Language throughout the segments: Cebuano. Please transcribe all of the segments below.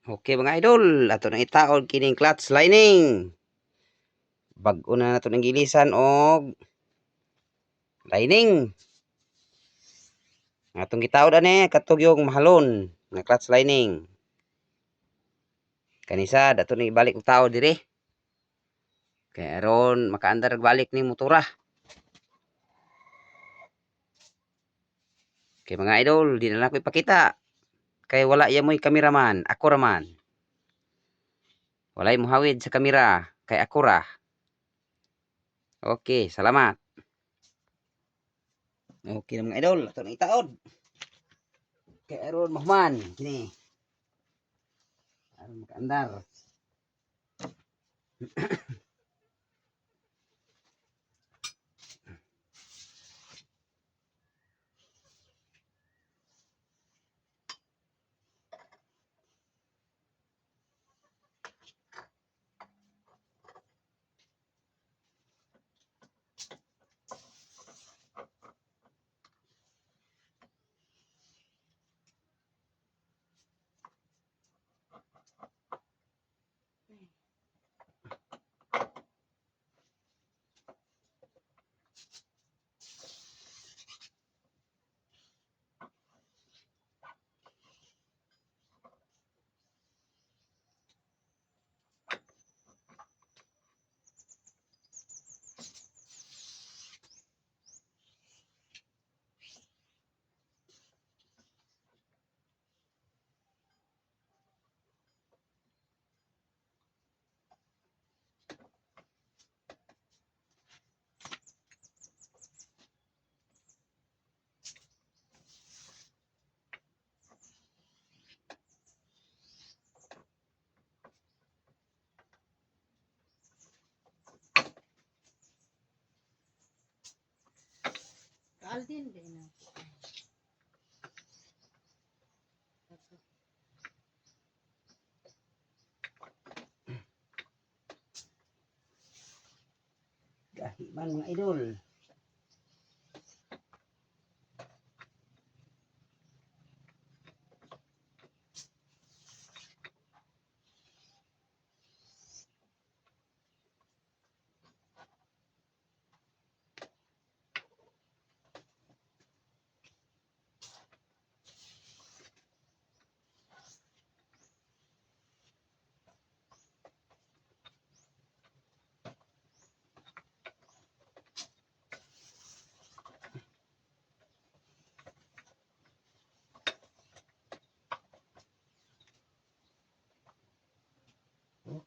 Okay, mga idol, ato nang itaod kining clutch lining. Bag-o na nato nang gilisan og lining. Ang atong gitaod ani katong yung mahalon nga clutch lining. Kanisa ato nang ibalik og taod diri. Kay aron makaandar og balik ning motora. Okay, mga idol, di na lang ko ipakita. Kay wala ya mo'y kameraman, ako raman. Walay muhawid sa kamera, kay ako ra. Okay, salamat. Okay na, mga idol, ato nang itaod. Kay aron mahuman kini. Aron makaandar. Aldin din na. Gahi man, mga idol.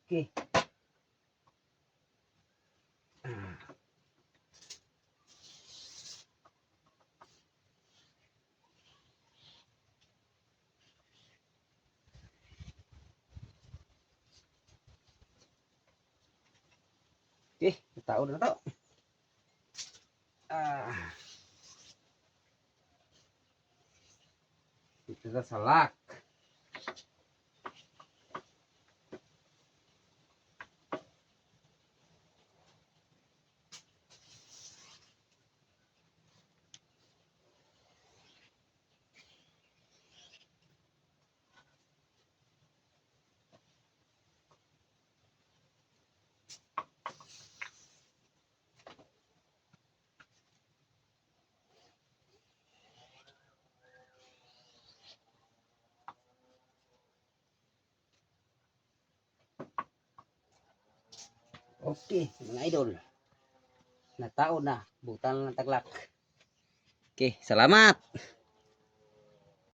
Okay. Ah. Okay, taod na to. Ah. Dito na sa lock. Okay, mga idol. Nataod na. Butang lang tag lock. Okay, salamat.